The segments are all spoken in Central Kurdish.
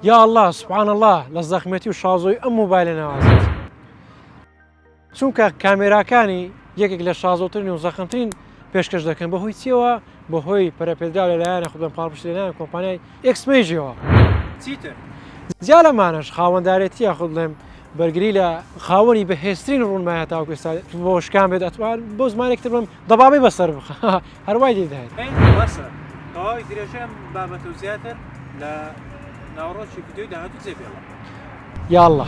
یا اللە سبحان اللە لە زەخمەتی و شازۆی ئەم مۆبایلە ناوازەت. چونکە کامێراکانی یەکێک لە شازۆترین و زەخمترین پێشکەش دەکەن بەهۆی چیەوە بەهۆی پەرەپێدراو لەلایەن خودم پاڵپشتی لەلایەن کۆمپانیای ئێکسمەیجەوە. چیتر؟ جیا لەمانەش خاوەندارێتی یاخود بڵێم بەرگری لە خاوەنی بەهێزترین ڕوونمایە تاوەکو ئێستا بۆ شکان بێت ئەتوان بۆ زمانێک تر بڵێم دەبابەی بەسەر بخە هەر وای لێ دەهێت. ئەی بەسە تەواوی درێژەی ئەم بابەتە و زیاتر لە ناوەڕۆکی ڤیدیۆی داهاتوو جێ بێڵە. یااللە.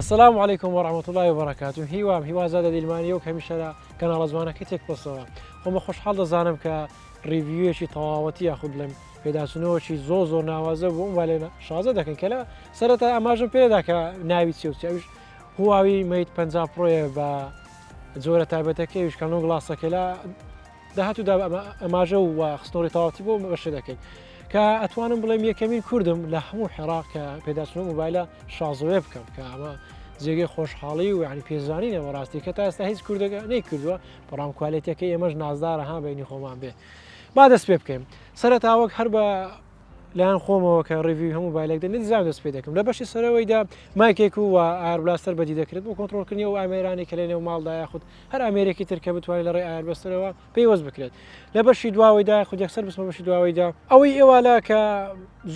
السلام علیکم و رحمة اللە و بەرەکاتو هیوام هیوازادە دیلمانی وەک هەمیشە لە کەناڵە جوانەکەی تێک پڵسەوە خۆمە خۆشحاڵ دەزانم کە review یەکی تەواوەتی یاخود بڵێم پێداچوونەوەکی زۆر زۆر ناوازە بۆ مۆبایلە شازە دەکەن کە لە سەرەتا ئاماژم پێدا کە ناوی چی و چی ئەوش هواوی Mate 50 Pro یە بە جۆرە تایبەتەکەیش کە نۆ glass ەکەی لە داهاتوودا ئاماژە و خستنەوەی تەواوەتی بۆ بەشە دەکەین کە ئەتوانم بڵێم یەکەمین کوردم لە هەموو عێراق کە پێداچوونەوە مۆبایلە شازۆیە بکەم کە ئەمە جێگەی خۆشحاڵی و یعنی پێزانینە بەڕاستی کە تا ئێستا هیچ کوردەکە نەیکردووە بەڵام کوالێتیەکەی ئێمەش نازدارە ها بینی خۆمان بێ با دەست پێ بکەین سەرەتا وەک هەر بە لایەن خۆمەوە کە review هەموو مۆبایلێک دەنێت دیزان دەست پێ دەکەم لە بەشی سەرەوەیدا مایکێک و IR blaster بەدی دەکرێت بۆ کۆنترۆڵکردنی ئەو ئامێرانی کە لە نێو ماڵدا یاخود هەر ئامێرێکی تر کە بتوانێت لە ڕێی IR blaster ەوە پەیوەست بکرێت لە بەشی دواوەیدا خود یەکسەر بچمە بەشی دواوەیدا ئەوەی ئێوالە کە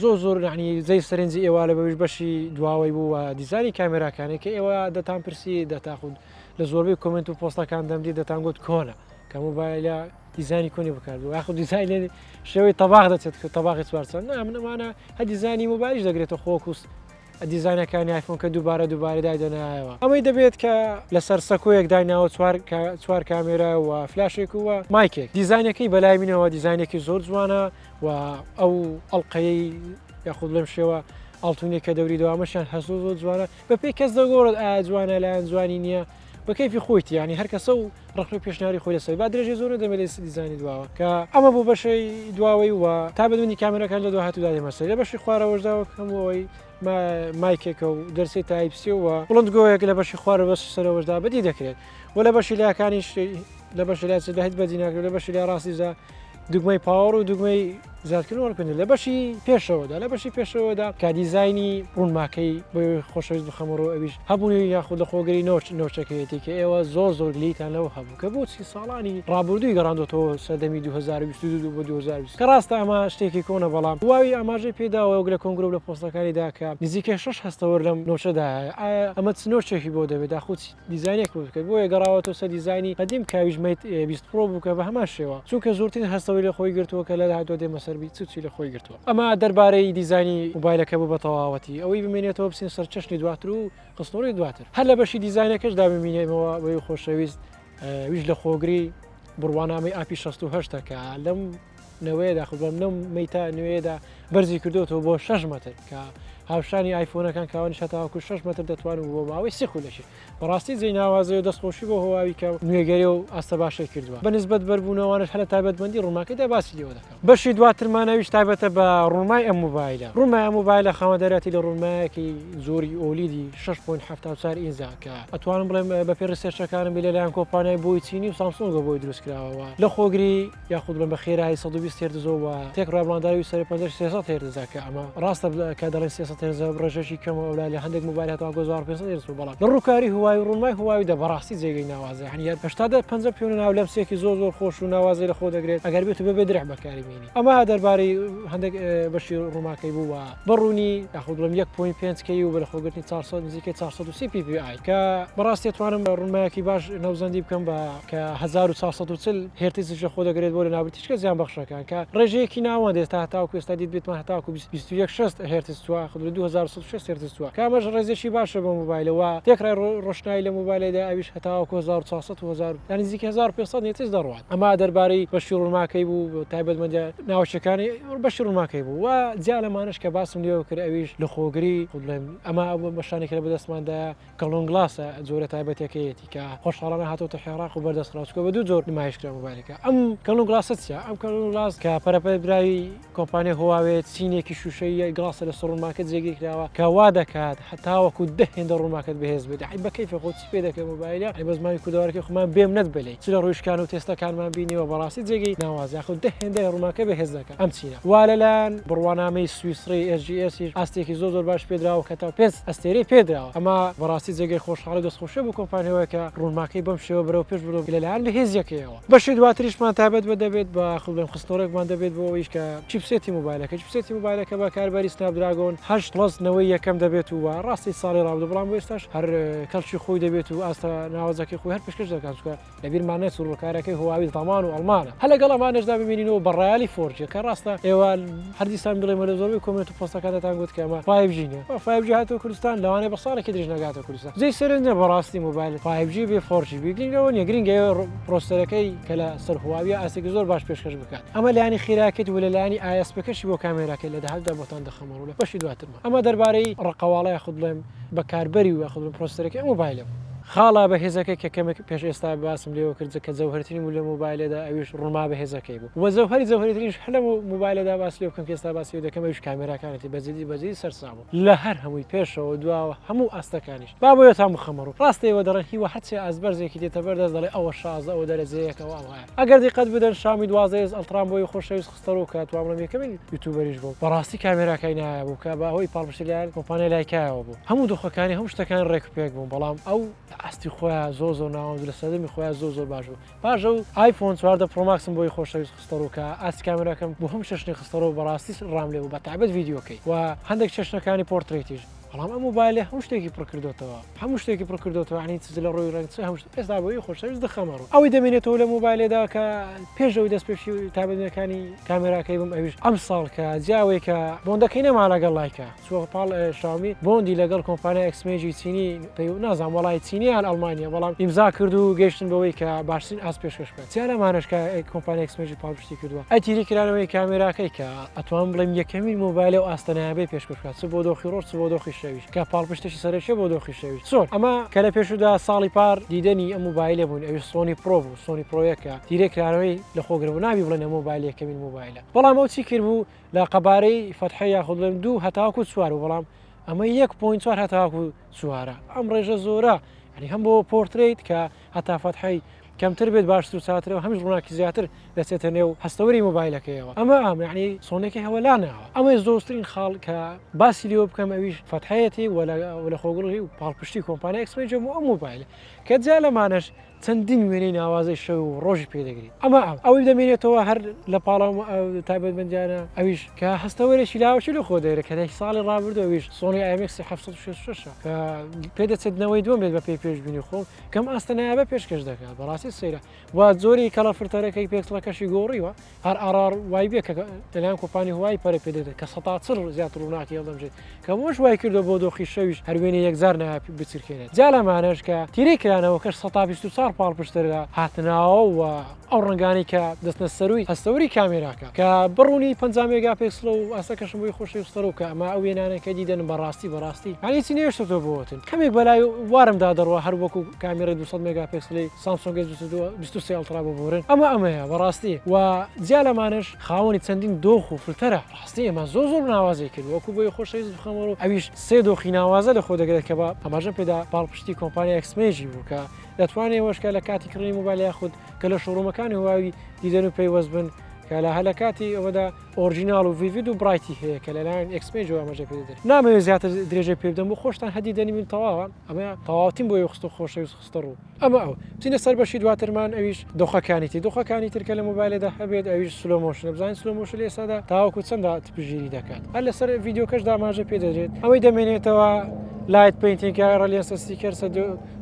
زۆر زۆر یعنی جێی سەرنجی ئێوالە بەویش بەشی دواوەی بوو و دیزانی کامێراکانی کە ئێوە دەتان پرسی دەتاخود لە زۆربەی comment و پۆستەکان دەمدی دەتان گوت کۆنە کە مۆبایلە دیزانی کۆنی بکردو یاخود دیزاینێ شێوەی تەباخ دەچێت کە تەباخی چوارچەند نا من ئەمانە هە دیزانی مۆبایلیش دەگرێتە خۆکوس دیزانەکانی ئایفۆن کە دووبارە دووبارە دایدەنایەوە ئەمەی دەبێت کە لەسەر سەکۆیەک دایناوە چوار چوار کامێرا و فلاشێک و مایکێک دیزانەکەی بەلای منەوە دیزانێکی زۆر جوانە و ئەو ئەڵلقەیەی یاخود لەم شێوە ئاڵتونێک کە دەوری دوامەشیان هەزۆ زۆر جوانە بەپێی کەس دەگۆڕێت ئایا جوانە لایەن جوانی نییە بە کەیفی خۆیتی ینی هەر کەسە و ڕخنە پێشنیاری خۆی لەسەر با درێژی زۆر دەمێت لە دیزانی دواوە کە ئەمە بۆ بەشەی دواوەی و تا بەدونی کامێرەکان لە داهاتوودا دێمە سەر لە بەشی خوارەوەشدا وەک هەموو ئەوەی مایکێکە و دەرسەی Type-C و بڵندگۆیەک لە بەشی خوارە بەش سەرەوەشدا بەدی دەکرێت و لە بەشی لاکانیش لە بەشی لاچدا هیچ بەدی ناکرێت لە بەشی لا ڕاستیدا دوگمەی power و دوگمەی زیادکردن وەرکردن لە بەشی پێشەوەدا لە بەشی پێشەوەدا کە دیزاینی ڕوونماکەی بۆ خۆشەویست بخەمە ڕوو ئەویش هەبوونی یاخود لە خۆگری notch notch ەکەیەتی کە ئێوە زۆر زۆر گلیتان لەوە هەبوو کە بۆچی ساڵانی ڕابردووی گەڕاندۆتەوە سەردەمی 2022 بۆ 2020 کە ڕاستە ئەمە شتێکی کۆنە بەڵام هواوی ئاماژەی پێداوە وەک لە کۆنگرە و لە پۆستەکانیدا کە نزیکەی شەش هەستەوەر لەم notch ەدا هەیە ئایا ئەمە چ notch ێکی بۆ دەبێت داخود دیزاینێک بۆ بکەیت بۆیە گەڕاوەتەوە سەر دیزاینی قەدیم کە ئەویش Mate 20 Pro بوو کە بە هەمان شێوە چونکە زۆرترین هەستەوەی لە خۆی گرتووە کە لە داهاتووە دێمە سەر بی چ چی لە خۆی گرتووە ئەمە دەربارەی دیزاینی مۆبایلەکە بوو بە تەواوەتی ئەوەی بمێنێتەوە بچین سەر چەشنی دواتر و خستنەوەی دواتر هەر لە بەشی دیزاینەکەشدا بمینێمەوە بۆی خۆشەویست ویش لە خۆگری بڕوانامەی IP 68 کە لەم نەوەیەدا خود بەم لەم Mate ە نوێیەدا بەرزی کردوێتەوە بۆ 6 مەتر کە هاوشانی ئایفۆنەکان کاوانی شتاوەکو 6 مەتر دەتوانن بۆ ماوەی سی خولەکی بەڕاستی جێی ناوازەیە و دەستخۆشی بۆ هۆواوی کە نوێگەری و ئاستە باشەی کردووە بە نسبەت بەربوونەوانش هەر لە تایبەتمەندی ڕوونماکەیدا باسی لێوە دەکەم. بەشی دواترمان ئەویش تایبەتە بە ڕوونمای ئەم مۆبایلە. ڕوونمای ئەم مۆبایلە خاوەنداریەتی لە ڕوونمایەکی جۆری OLED ی 6.74 ئینجە کە ئەتوانم بڵێم بەپێی research ەکانم بی لەلایەن کۆمپانیای بۆی چینی و سامسۆنگەوە بۆی دروستکراوە و لە خۆگری یاخود بڵێم بە خێرایی 120 هێرتزەوە و تێکڕای بڵانداوی سەر پەنجەش 300 هێرتزە کە ئەمە ڕاستە کە دەڵێن 300 هێرتزە ڕێژەشی کەمە ئەولا لە هەندێک مۆبایل هەتا 2500 هێرتز بوو بەڵام لە ڕووکاری هواوی ڕوونمای هواوی دە بەڕاستی جێگەی ناوازە یعنی هەر 80 دە پەنجە پێونە ناو لەمسێکی زۆر زۆر خۆش و ناوازەی لە خۆ دەگرێت ئەگەر بێت و بەبێ درع بەکاری بێنی ئەمە دەربارەی هەندێک بەشی ڕووماکەی بوو و بە ڕوونی یاخود بڵێم 1.5 K و بە لەخۆگرتنی 400 نزیکەی 430 PPI کە بەڕاستی توانم ڕوونمایەکی باش ناوزەندی بکەم بە کە 1440 هێرتزیش لە خۆ دەگرێت بۆ لەناوبردنی تیشکە زیانبەخشەکان کە ڕێژەیەکی ناوەند ئێستا هەتاوەکو ئێستا دیت بێتمان هەتاوەکو 21 60 هێرتز چووە خود لە 2160 هێرتز چووە کە ئەمەش ڕێزێکی باشە بۆ مۆبایلە و تێکڕای ڕۆشنایی لە مۆبایلێدا ئەویش هەتاوەکو 1400 و 1000 یان نزیکەی 1500 هێرتز دەڕوات ئەمە دەربارەی بەشی ڕوونماکەی بوو تایبەتمەندیە ناوچەکانی بەشی ڕوونماکەی بوو و جیا لەمانەش کە باسم لێوە کرد ئەویش لەخۆگری خود بڵێم ئەمە ئەو بەشانێک لە بەدەستماندایە کە Long Glass ە جۆرە تایبەتەکەیەتی کە خۆشحاڵانە هاتۆتە عێراق و بەردەست خراوە چونکە بە دوو جۆر نمایش کرا مۆبایلەکە ئەم کە Long Glass ە چیە ئەم کە Long Glass کە پەرەپێدراوی کۆمپانیای هواوێ. شێوەیە چینێکی شوشەیی glass ە لەسەر ڕوونماکە جێگیر کراوە کە وا دەکات هەتاوەکو 10 هێندە ڕوونماکەت بەهێز بێت. یەعنی بە کەیفە خۆ چی پێ دەکەی مۆبایلە، یەعنی بە زمانی کوردەوارەکەی خۆمان بێ منەت بەلێی. چ لە ڕووی شکان و تێستەکانمان بینیوە بەڕاستی جێگەی ناوازە یاخود 10 هێندە ڕوونماکە بەهێز دەکات ئەم چینە. وا لەلایەن بڕوانامەی سویسڕی SGS یش ئاستێکی زۆر زۆر باش پێدراوە کە تا پێنج ئەستێرەی پێدراوە. ئەمە بەڕاستی جێگەی خۆشحاڵی و دەستخۆشیە بۆ کۆمپانیاوە کە ڕوونماکەی بەم شێوە بەرەو پێش بردووە لەلایەن بەهێزیەکەیەوە. بەشی دواتریشمان تایبەت بە دەبێت بە خڵبێن خستنەوەێکمان دەبێت بۆ ئەوەیش کە chipset ی مۆبایلەکە chipset ی مۆبایلەکە بەکاربەری Snapdragon 8 Plus نەوەی یەکەم دەبێت و ڕاستی ساڵی ڕابردوو بەڵام بۆ ئێستاش هەر کەڵکی خۆی دەبێت و ئاستە ناوازەکەی خۆی هەر پێشکەش دەکات چونکە لەبیرمان نەچوو ڕووکارەکەی هواوی زەمان و ئەڵمانە هەر لەگەڵ ئەمانەشدا ببینینەوە بە ڕایەڵی 4G کە ڕاستە ئێوە هەر دیسان بڵێمە لە زۆربەی comment و پۆستەکانتان گوت کە ئەمە 5G نییە 5G هاتەوە کوردستان لەوانەیە بە ساڵێکی درێژ نەگاتە کوردستان جێی سەرنجە بەڕاستی مۆبایل 5G بێ 4G بێ گرنگ ئەوە نییە گرنگ ئەوەیە processor ەکەی کە لە سەر هواویە ئاستێکی زۆر باش پێشکەش بکات ئەمە لایەنی خێراکەیت و لە لایەنی ISP ەکەشی بۆ کامێراکەی لە داهاتوودا بۆتان دەخەمە ڕوو لە بەشی دواترمان ئەمە دەربارەی ڕەقەواڵە یاخود بڵێم بەکاربەری و یاخود بڵێم processor ەکەی ئەم مۆبایلە بوو. خاڵە بەهێزەکەی کە کەمێک پێش ئێستا باسم لێوە کرد کە جەوهەرترین بوو لە مۆبایلەدا ئەویش ڕوونما بەهێزەکەی بوو و جەوهەری جەوهەریترینش هەر لە مۆبایلەدا باس لێ بکەم کە ئێستا باسی لێ دەکەم ئەویش کامێراکانێتی بە جدی بە جدی سەرسام بووم. لە هەر هەمووی پێشەوە دواوە هەموو ئاستەکانیش با بۆیەتان بخەمە ڕوو ڕاستە ئێوە دەڵێن هیوا هەرچێ ئاست بەرزێکی دێتە بەر دەست دەڵێ ئەوە شازدە ئەوە دەرەجە یەک ئەوە ئەوهایە ئەگەر دیقەت بدەن شاومی 12 S Ultra م بۆی خۆشەویست خستە ڕوو کە توام بڵێم یەکەمین YouTuber یش بووم بەڕاستی کامێراکەی نایاب بوو کە بە هۆی پاڵپشتی لایەن کۆمپانیای لایکایەوە بوو هەموو دۆخەکانی هەموو شتەکانی ڕێک و پێک بوون بەڵام ئەو لە ئاستی خۆیا زۆر زۆر ناوەند و لە سەردەمی خۆیا زۆر زۆر باش بوو پاش ئەو ئایفۆن 14 Pro Max م بۆی خۆشەویست خستە ڕوو کە ئاستی کامێراکەم بۆ هەموو چەشنێک خستە ڕوو بەڕاستی ڕام لێ بوو بە تایبەت ڤیدیۆکەی و هەندێک چەشنەکانی پۆرترەیتیش بەڵام ئەم مۆبایلە هەموو شتێکی پڕ کردۆتەوە هەموو شتێکی پڕ کردۆتەوە یعنی چ لە ڕووی ڕەنگ چ هەموو شت ئێستا بۆی خۆشەویست دەخەمە ڕوو ئەوەی دەمێنێتەوە لە مۆبایلێدا کە پێش ئەوەی دەست پێشی تایبەتمەندەکانی کامێراکەی بم ئەویش ئەم ساڵ کە جیاوەی کە bond ەکەی نەما لەگەڵ لایکا چووە پاڵ شاومی bond ی لەگەڵ کۆمپانیای XMAGE ی چینی پەی نازانم وەڵای چینی یان ئەڵمانیا بەڵام ئیمزا کرد و گەیشتن بەوەی کە باشترین ئاست پێشکەش بکات جیا لەمانەش کە کۆمپانیای XMAGE ی پاڵپشتی کردووە ئەی تیری کرانەوەی کامێراکەی کە ئەتوانم بڵێم یەکەمین مۆبایلە و ئاستە نایابەی پێشکەش بکات چ بۆ دۆخی ڕۆژ چ بۆ دۆخی شەویش کە پاڵپشتێکی سەرەکیە بۆ دۆخی شەویش چۆن ئەمە کە لە پێشوودا ساڵی پار دیدەنی ئەم مۆبایلە بوون ئەویش سۆنی Pro بوو سۆنی Pro یەکە تیرێ کرانەوەی لەخۆگر بوو نابی بڵێن ئەم مۆبایل یەکەمین مۆبایلە بەڵام ئەو چی کرد بوو لە قەبارەی فەتحە یاخود بڵێم دوو هەتاکو چوار و بەڵام ئەمە یەک point چوار هەتاکو چوارە ئەم ڕێژە زۆرە یعنی هەم بۆ پۆرترەیت کە هەتا فەتحەی کەمتر بێت باشتر و چاترە و هەمیش ڕووناکی زیاتر دەچێتە نێو هەستەوەری مۆبایلەکەیەوە ئەمە ئەم یعنی سۆنێکی هەوە ناوە ئەمە زۆرترین خاڵ کە باسی لێوە بکەم ئەویش فەتحەیەتی و لە خۆگڵی و پاڵپشتی کۆمپانیا XMAGE بۆ ئەم مۆبایلە کە جیا لەمانەش چەندین وێنەی ناوازەی شەو و ڕۆژی پێ دەگریت. ئەمە ئەم. ئەوەی دەمێنێتەوە هەر لە پاڵ ئەم تایبەتمەندیانە ئەویش کە هەستەوەرێکی لاوەکی لە خۆ دەگرێت کە لە ساڵی ڕابردوو ئەویش سۆنی IMX 766 کە پێدەچێت نەوەی دووەم بێت بە پێی پێشبینی خۆم کەم ئاستە نایابە پێشکەش دەکات بەڕاستی سەیرە و جۆری کەڵە فلتەرەکەی پێکسڵەکەشی گۆڕیوە هەر RR وای بێ کە لەلایەن کۆمپانی هوای پەرە پێدەدرێت کە 140 زیاتر ڕووناکی هەڵدەمژێت کە بەمەش وای کردووە بۆ دۆخی شەویش هەر وێنەی یەکجار نایاب بچرکێنێت جیا لەمانەش کە تیرەی کرانەوەکەش 124 پاڵپشتە لە هاتناوە و ئەو ڕەنگانەی کە دەچنە سەرووی هەستەوەری کامێراکە کە بڕوونی 50 مێگاپێکسڵە و ئاستەکەشم بۆی خۆشەویست خستەڕوو کە ئەمە ئەو وێنانەی کە دیدەنم بەڕاستی بەڕاستی یانی هیچی نەهێشتۆتەوە بۆ وتن کەمێک بەلای وارمدا دەڕوا هەر وەکو کامێرەی 200 مێگاپێکسڵی سامسۆنگ S 23 Ultra ببورن ئەمە ئەمەیە بەڕاستی و جیا لەمانەش خاوەنی چەندین دۆخ و فلتەرە ڕاستی ئێمە زۆر زۆر ناوازەی کرد وەکو بۆی خۆشەویست بخەمەوە ئەویش سێ دۆخی ناوازە لە خۆ دەگرێت کە بە ئاماژەم پێدا پاڵپشتی کۆمپانیا XMAGE ی بوو کە دەتوانێت وەشکە لە کاتی کڕینی مۆبایل یاخود کە لە showroom ەکانی هواوی دیدەن و پەیوەست بن کە لە هەلە کاتی ئەوەدا original و vivid و bright ی هەیە کە لەلایەن XMAGE ەوە ئاماژە پێ دەدرێت نامەوێت زیاتر درێژەی پێ بدەم بۆ خۆشتان هەدی دەنی من تەواوە ئەمە تەواوتیم بۆی خستە خۆشەویست خستە ڕوو. ئەمە ئەو. بچینە سەر بەشی دواترمان ئەویش دۆخەکانی تر. دۆخەکانی تر کە لە مۆبایلێدا هەبێت ئەویش slow motion ە. بزانین slow motion لە ئێستادا تاوەکو چەندە پشتگیری دەکات. هەر لەسەر ڤیدیۆکەشدا ئاماژە پێ دەدرێت. ئەوەی دەمێنێتەوە light painting کە ڕەلیەنسە sticker سە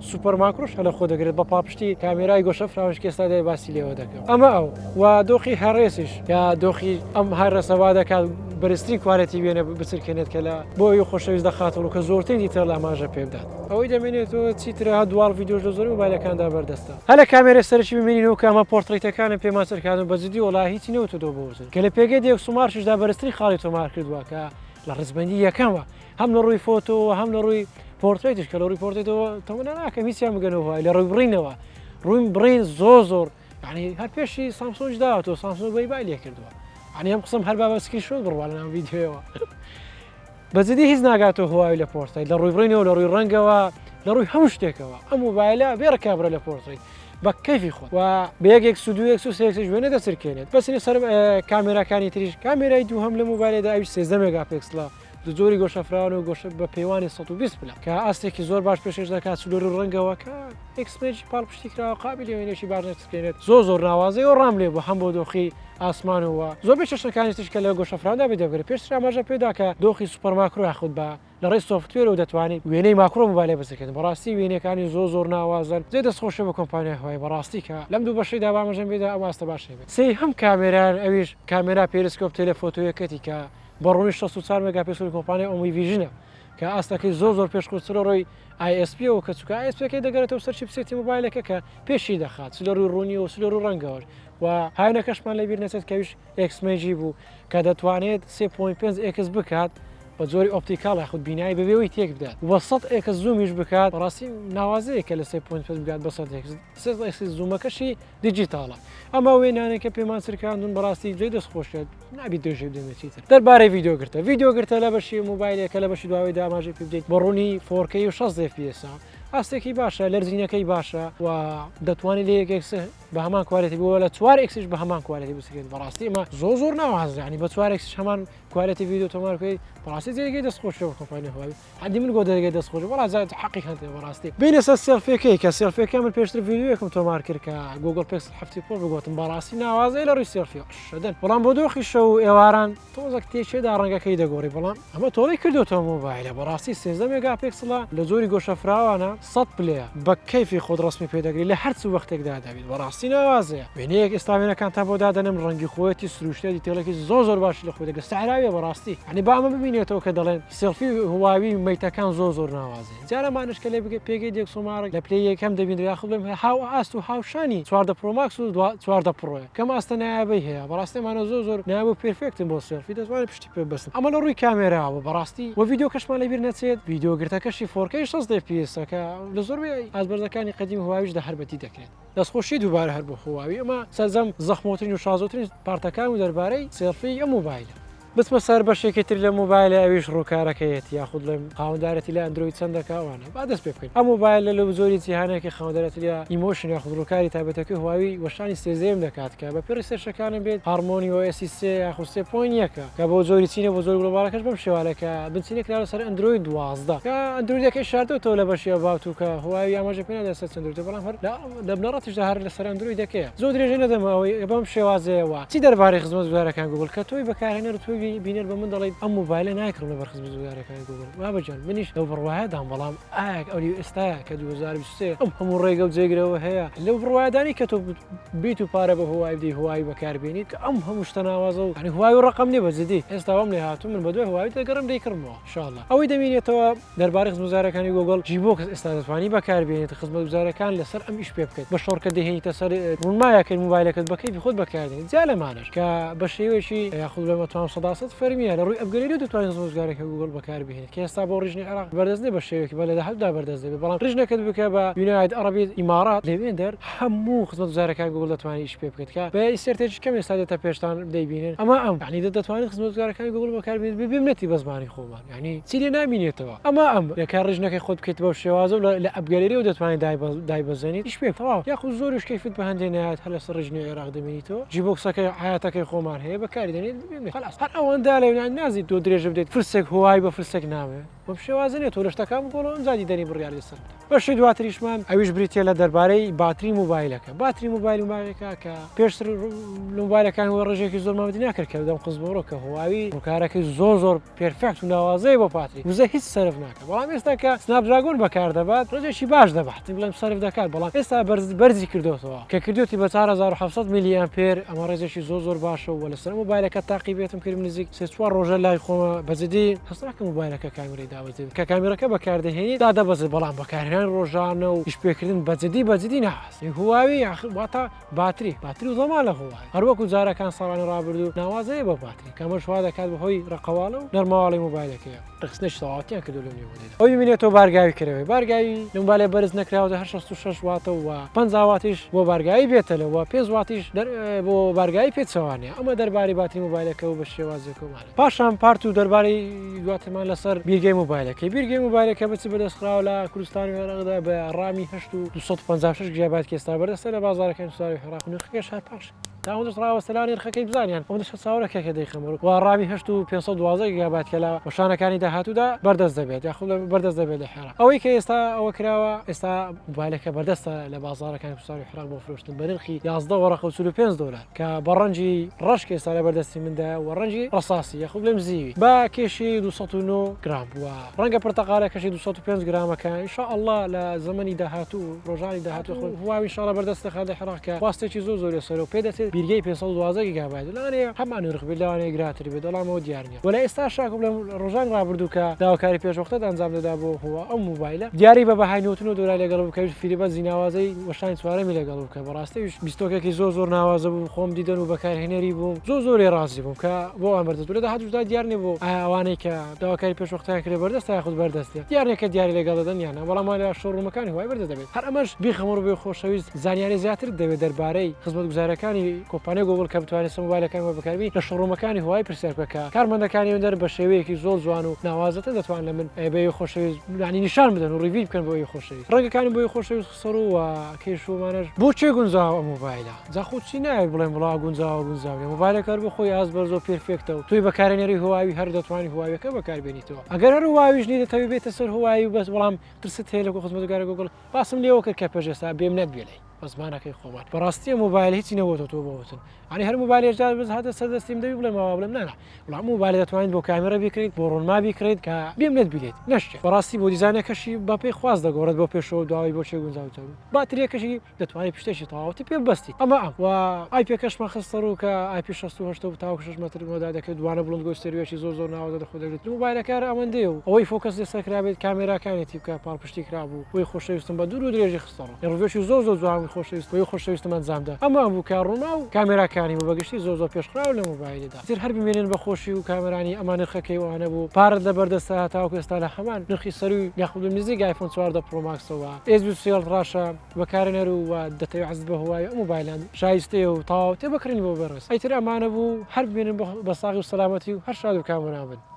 super macro ش هەر لە خۆ دەگرێت بە پاڵپشتی کامێرای گۆشە فراوانش کە ئێستا دای باسی لێوە دەکەم. ئەمە ئەو. و دۆخی high-res یش کە دۆخی ئەم high-res ە وا دەکات بەرزترین quality وێنە بچرکێنێت کە لە بۆ ئەوی خۆشەویست دەخاتەوە کە زۆرترین detail ئاماژە پێ بدات. ئەوەی دەمێنێتەوە چیترە dual ڤیدیۆش لە زۆربەی مۆبایلەکاندا بەردەستە. هەر لە کامێرای سەرەکی بمێنینەوە کە ئەمە پۆرترەیتەکانم پێمان چرکاندن بە جدی وەڵا هیچی نەوتۆتەوە بۆ وتن کە لە پێگەی DxOMark یشدا بەرزترین خاڵی تۆمار کردووە کە لە ڕیزبەندی یەکەمە هەم لە ڕووی فۆتۆوە هەم لە ڕووی پۆرترەیتیش کە لە ڕووی پۆرترەیتەوە تەمەنا ناکەم هیچیان بگەنەوە هەوای لە ڕووی بڕینەوە ڕووی بڕین زۆر زۆر یعنی هەر پێشی سامسۆنج داوەتەوە سامسۆنگ بەی بای لێ کردووە. یانی ئەم قسەم هەر با بە screenshot بڕوا لەناو ڤیدیۆیەوە. بە جدی هیچ ناگاتەوە هواوی لە پۆرترەیت لە ڕووی بڕینەوە لە ڕووی ڕەنگەوە لە ڕووی هەموو شتێکەوە ئەم مۆبایلە بێ ڕکابرە لە پۆرترەیت بە کەیفی خۆت و بە یەک X و دوو X و سێ X یش وێنە دەچرکێنێت بەسینە سەر کامێراکانی تریش کامێرای دووهەم لە مۆبایلێدا ئەویش 13 مێگاپێکسلە لە جۆری گۆشە فراوان و گۆشە بە پێوانی 120 پلە کە ئاستێکی زۆر باش پێشکەش دەکات چ لە ڕووی ڕەنگەوە کە XMAGI پاڵپشتی کراوە قابلی وێنەیەکی باش دەچرکێنێت زۆر زۆر ناوازەیە و ڕام لێ بوو هەم بۆ دۆخی ئاسمان و زۆربەی چەشنەکانی تریش کە لە گۆشە فراواندا بێ دەبگرێت پێشتر ئاماژە پێدا کە دۆخی super macro یاخود بە لە ڕێی software ەوە دەتوانیت وێنەی macro مۆبایلە بچرکێنیت بەڕاستی وێنەکانی زۆر زۆر ناوازەن جێ دەستخۆشیە بۆ کۆمپانیای هواوی بەڕاستی کە لەم دوو بەشەیدا با ئاماژەم پێدا ئەم ئاستە باشەی بێت سێیەم کامێرایان ئەویش کامێرا periscope telephoto یەکەتی کە بە ڕوونی 64 مێگاپیکسڵی کۆمپانیای OmniVision ە کە ئاستەکەی زۆر زۆر پێشکەوتترە ڕووی ISP ەوە کە چونکە ISP ەکەی دەگەرێتەوە سەر chipset ی مۆبایلەکە کە پێشی دەخات چ لە ڕووی ڕوونیەوە چ لە ڕووی ڕەنگەوە و هاوێنەکەشمان لەبیر نەچێت کە ئەویش XMAGI بوو کە دەتوانێت 3.5 X بکات بە جۆری optical یاخود بینایی بەبێ ئەوەی تێک بدات و 100 X zoom یش بکات بەڕاستی ناوازەیە کە لە 3.5 بگات بە 100 X 3 X zoom ەکەشی digital ە ئەمە وێنانەی کە پێمان چرکاندون بەڕاستی جێی دەست خۆشێت نابی درێژەی بدەمێ چیتر دەربارەی ڤیدیۆ گرتە ڤیدیۆ گرتە لە بەشی مۆبایلێکە لە بەشی دواوەی ئاماژەی پێ بدەیت بە ڕوونی 4K و 60 FPS ئاستێکی باشە لەرزینەکەی باشە و دەتوانێت لە یەک X بە هەمان quality بووە لە چوار X یش بە هەمان quality بسکێت بەڕاستی ئمە زۆر زۆر ناوازە ینی بە چوار X یش هەمان quality ڤیدیۆ تۆمار بکەیت بەڕاستی جێگەی دەست خۆشە بە کۆمپانیای هواوی حەدی من گۆ دەرگەی دەست خۆش وەڵا زیاد حەقی هەندێ بەڕاستی بینە سەر سێلفیەکەی کە سێلفیەکە من پێشتر ڤیدیۆیەکم تۆمار کرد کە گوگل پێکسل هەفتی پڕۆ بگوتم بەڕاستی ناوازەی لە ڕووی سێلفی شەدەن بەڵام بۆ دۆخی شەو و ئێواران تۆزەک تێچێدا ڕەنگەکەی دەگۆڕی بەڵام ئەمە تۆڵەی کردوتەوە مۆبایلە بەڕاستی 13 مێگا پێکسڵە لە جۆری گۆشە فراوانە 100 پلەیە بە کەیفی خۆت ڕسمی پێدەگری لە هەرچ وەختێکدا دەبیت بەڕاستی ناوازەیە وێنەیەک ئێستا وێنەکانتان بۆ دادەنێم ڕەنگی خۆیەتی سروشتە detail ێکی زۆر زۆر باشی لە خۆی دەگرێت سەحراویە بەڕاستی یعنی با ئەمە ببینێتەوە کە دەڵێن سێڵفی هواوی Mate ەکان زۆر زۆر ناوازەیە جا لەمانەش کە لێ بگە پێگەی DxOMark لە پلەی یەکەم دەبینرێ یاخود بڵێم هاو ئاست و هاوشانی 14 Pro Max و 14 Pro یە کەم ئاستە نایابەی هەیە بەڕاستی ئەمانە زۆر زۆر نایاب و perfect ن بۆ سێڵفی دەتوانێت پشتی پێ ببەستن ئەمە لە ڕووی کامێراوە بەڕاستی وە ڤیدیۆکەشمان لەبیر نەچێت ڤیدیۆ گرتەکەشی 4K 60 FPS کە لە زۆربەی ئاستبەرزەکانی قەدیم هواویشدا هەر بەدی دەکرێت. دەستخۆشی دووبارە هەر بۆ هواوی ئەمە سەرجەم زەخمۆترین و شازۆترین part ەکان و دەربارەی سێڵفی ئەم مۆبایلە. بچمە سەر بەشێکی تر لە مۆبایلە ئەویش ڕووکارەکەیەتی یاخود بڵێم خاوەندارێتی لە ئەندرۆید چەند دەکا ئەوانە با دەست پێ بکەین ئەم مۆبایلە لە جۆری جیهانێکی خاوەندارێتی لە Emotion یاخود ڕووکاری تایبەتەکەی هواوی وەشانی سێزەیەم دەکات کە بە پێی research ەکانم بێت Harmony OS ی سێ یاخود سێ point یەکە کە بۆ جۆری چینە بۆ جۆری global ەکەش بەم شێوالە کە بنچینە کراوە سەر ئەندرۆید 12 کە ئەندرۆیدەکەی شاردۆتەوە لە بەشی about و کە هواوی ئاماژە پێ نادات سەر چ ئەندرۆیدە بەڵام هەر لە بنەڕەتیشدا هەر لەسەر ئەندرۆیدەکەیە زۆر درێژە نەدەمە ئەوەی بەم شێوازەیەوە چی دەربارەی خزمەتگوزارەکان گوگل کە تۆی بەکارهێنەر و تۆی بینەر بە من دەڵێیت ئەم مۆبایلە نایکڕم لەبەر خزمەتگوزارەکانی گوگل بابە گیان منیش لەو بڕوایەدام بەڵام ئایا ئەولی ئێستایا کە 2023 ئەم هەموو ڕێگە و جێگرەوە هەیە لەو بڕوایەدانی کە تۆ بیت و پارە بە هواوی بدەی هواوی بەکاربێنیت کە ئەم هەموو شتە ناوازە و یانی هواوی ڕەقەم نییە بە جدی ئێستا وام لێ هاتوو من بەدوای هواوی دەگەڕێم دەیکڕمەوە ان شاء اللە ئەوەی دەمینێتەوە دەربارەی خزمەتگوزاریەکانی گوگڵ Gbox ئێستا دەتوانی بەکاربێنیت خزمەتگوزاریەکان لەسەر ئەم ئیش پێ بکەیت بە شۆڕکە دەهێنیتە سەر ڕوونمایەکەی موبایلەکەت بە کەیفی خۆت بەکاردێنیت جیا لەمانەش کە بە شێوەیەکی یاخود بڵێم ئەتوانم سەداسەد فەرمیە لە ڕووی upgrade ی دەتوانیت خزمەتگوزاریەکە گوگڵ بەکاربهێنیت کە ئێستا بۆ region ی عێراق بەردەست نیە بە شێوەیەکی بە لە داهاتوودا بەردەست دەبێت بەڵام region ەکەت بکە بە United Arab Emirates لەوێندەر هەموو خزمەتگوزارەکانی گوگڵ دەتوانیت ئیش پێ بکەیت کە بە insert ێکی کەم ئێستا دێتە پێشتان دەیبینن ئەمە ئەم یانی دەتوانیت خزمەتگوزارەکانی گوگڵ بەکاربێنیت بێ منەتی بە زمانی خۆمان یانی چی لێ نامینێتەوە ئەمە ئەم لە کار region ەکەی خۆت بکەیت بەو شێوازە و لە AppGallery ەوە دەتوانیت دایبەزێنیت ئیش پێ تەواو یاخود زۆریش کەیفت بە هەندێ نایەت هەر لەسەر region ی عێراق دەمێنیتەوە Gbox ەکەی حەیاتەکەی خۆمان هەیە بەکاری دەنێت خلاص هەر ئەوەندە لێ نازی تۆ درێژە بدەیت فرسێک هوای بە فرسێک ناوێ بەم شێوازە نیە تۆ لە شتەکان بگۆڕەوە ئەمجا دیدەنی بڕیار لەسەر بدە. بەشی دواتریشمان ئەویش بریتیە لە دەربارەی باتری موبایلەکە باتری موبایل موبایلەکە کە پێشتر موبایلەکان وە ڕێژێکی زۆر مامەدی ناکرد کە دەم قزبۆڕۆ کە هواوی ڕووکارەکەی زۆر زۆر perfect و ناوازەیە بۆ پاتری وزە هیچ سەرف ناکە بەڵام ئێستا کە Snapdragon بەکار دەبات ڕێژێکی باش دەبات بڵێم سەرف دەکات بەڵام ئێستا بەرز بەرزی کردوتەوە کە کردوتی بە 4700 ملی ئەمپێر ئەمە ڕێژێکی زۆر زۆر باشە و لەسەر مۆبایلەکە تاقی بێتم کردم. نزیک سێ چوار ڕۆژە لای خۆمە بە جدی هەست ناکەم مۆبایلەکە کامێرەی دابەزێت کە کامێرەکە بەکاردەهێنی دادەبەزێت بەڵام بەکارهێنان ڕۆژانە و ئیشپێکردن بە جدی بە جدی ناوازەی هواوی یاخ واتە باتری باتری و زەما لە هواوی هەروەکو جارەکان ساڵانی ڕابردوو ناوازەیە بە باتری کەمەش وا دەکات بەهۆی ڕەقەواڵە و نەرمەواڵی مۆبایلەکەیە ڕێکخستنێکی تەواوەتیان کردو لەو نێوەندەدا ئەوی ببینێتەوە بارگاوی کەرەوەی بارگاوی لە مۆبایلە بەرز نەکراوەتە هەر 66 واتە و 50 واتیش بۆ بارگاوی بێتەلە و 5 واتیش بۆ بارگاوی پێچەوانەیە ئەمە دەربارەی باتری مۆبایلەکە و بە شێوازێک و پاشان part و دەربارەی دواترمان لەسەر بیرگەی مۆبایلەکەی بیرگەی مۆبایلەکە بچ بەدەستخراوە لە کوردستان و عێراقدا بە ڕامی 8 و 256 گیگابایت کە ئێستا بەردەستە لە بازاڕەکانی کوردستان و عێراق نرخەکەش هەر پاش تا ئەوەندەش ڕاوەستە لەوانەیە نرخەکەی بزانیان ئەوەندەش چاوەڕێ کە دەیخەمە ڕوو و ڕامی 8 و 512 گیگابایت کە لە وەشانەکانی داهاتوودا بەردەست دەبێت یاخود بەردەست دەبێت لە عێراق ئەوەی کە ئێستا ئەوە کراوە ئێستا مۆبایلەکە بەردەستە لە بازاڕەکانی کوردستان و عێراق بۆ فرۆشتن بە نرخی 11 وەرەقە و 45 دۆلار کە بە ڕەنگی ڕەش کە ئێستا لەبەر دەستی مندایە و ڕەنگی ڕەساسی یاخود بڵێم زیوی بە کێشی 209 گرام و ڕەنگە پرتەقالەکەشی 205 گرامە کە ان شاء اللە لە زەمەنی داهاتوو و ڕۆژانی داهاتوو خۆی هواوی ان شاء اللە بەردەست دەخات لە عێراق کە خواستێکی زۆر زۆری لەسەرە و پێدەچێت بیرگەی 512 گیگابایت لەوانەیە هەمان نرخ بێت لەوانەیە گرانتر بێت بەڵام ئەوە دیار نییە و لە ئێستاشا کە بڵێم ڕۆژانی ڕابردوو کە داواکاری پێشوەختەت ئەنجام دەدا بۆ هوا ئەو مۆبایلە دیاری بە بەهای 99 دۆلار لەگەڵ بوو کە فیلیبەزی ناوازەی وەشانی چوارەمی لەگەڵ بوو کە بەڕاستی ئەویش بیستۆکێکی زۆر زۆر ناوازە بوو خۆم دیدەن و بەکارهێنەری بووم زۆر زۆر لێ ڕازی بووم کە بۆ ئەوان بەردەست بوو لە داهاتووشدا دیار نییە بۆ ئایا ئەوانەی کە داواکاری پێشوەختەیان کردووە بەردەستە یاخود بەردەست نییە دیار نییە کە دیاری لەگەڵ دەدەن یان نا بەڵام لە showroom ەکانی هوای بەردەست دەبێت هەر ئەمەش بیخەمە ڕوو بۆ خۆشەویست زانیاری زیاترت دەوێت دەربارەی خزمەتگوزاریەکانی کۆمپانیای گوگڵ کە بتوانێت سە مۆبایلەکانی وە بەکاربێنی لە showroom ەکانی هوای پرسیار بکە کە کارمەندەکانی ئەوێندەر بە شێوەیەکی زۆر جوان و ناوازەتر دەتوانن لە من بە ئێوەی خۆشەویست یانی نیشان بدەن و review بکەن بۆ ئێوەی خۆشەویست ڕەنگەکانی بۆ ئێوەی خۆشەویست خستە ڕوو و کێش و ئەمانەش بۆ کێ گونجاوە ئەم مۆبایلە جا خۆ چی ناوێت بڵێم وڵا گونجاوە گونجاو نیە مۆبایلەکە هەر بۆ خۆی ئاست بەرزە و perfect ە و تۆی بەکارهێنەری هواوی هەر دەتوانی هواویەکە بەکاربێنیتەوە ئەگەر هەر هواویش نیت دەتەوێت بێتە سەر هواوی و بەس بەڵام ترست هەیە لە خزمەتگوزاری گوگڵ باسم لێوە کرد کە پێش ئێستا بێمنەت بێ لای بە زمانەکەی خۆمان بەڕاستی ئەم مۆبایل هیچی نەبۆتە تۆ بۆ وتن ئەنی هەر مۆبایل ێژدار بەس هاتە سەر دەستیم دەبی بڵێم ئەوە بڵێم نانا وڵام مۆبایل دەتوانیت بۆ کامێرا بیکڕیت بۆ ڕۆنما بیکڕیت کە بێمنەت بیلێت نەشتێت بەڕاستی بۆ دیزانەکەشی بەپێی خواست دەگۆڕێت بۆ پێشەوە دواوەی بۆ چێ گونجاو باتریەکەشی دەتوانیت پشتێکی تەواوەتی پێ ببەستیت ئەمە ئەم و IP ەکەشمان خستە ڕوو کە IP 68 و تاوەکو 6 مەتر مەودا دەکرێت دوانە بڵندگۆی ستێریۆیەکی زۆر زۆر ناوازە لەخۆ دەگرێت مۆبایلەکە هەر ئەوەندەیە و ئەوەی focus لەسەر کرابێت کامێراکانیەتی بکە پاڵپشتی کرابوو بۆی خۆشەویستم بە دوور و درێژی خستە ڕوو review ێکی زۆر زۆر جوان بوو خۆشەویست بۆی خۆشەویستم ئەنجامدا ئەمە ئەم بوو کە ڕوونما و کامێراکانی بوو بەگشتی زۆر زۆر پێشخراو لە مۆبایلدا تر هەر بمێنن بە خۆشی و کامەرانی ئەمە نرخەکەی وانە بوو پارت لەبەر دەستە هەتاوەکو ئێستا لە هەمان نرخی سەروی یاخود نزیک ئایفۆن 14 Pro Max ەوە ئێس 23 ڕاشە بەکارهێنەر و و دەتەوێ حەزت بە هواوی ئەو مۆبایلان شایستەیە و تەواو تێ بەکڕین بۆ بەڕێز ئیتر ئەمانە بوو هەر بمێنن بە ساغی و سەلامەتی و هەر شاد و کامەران بن.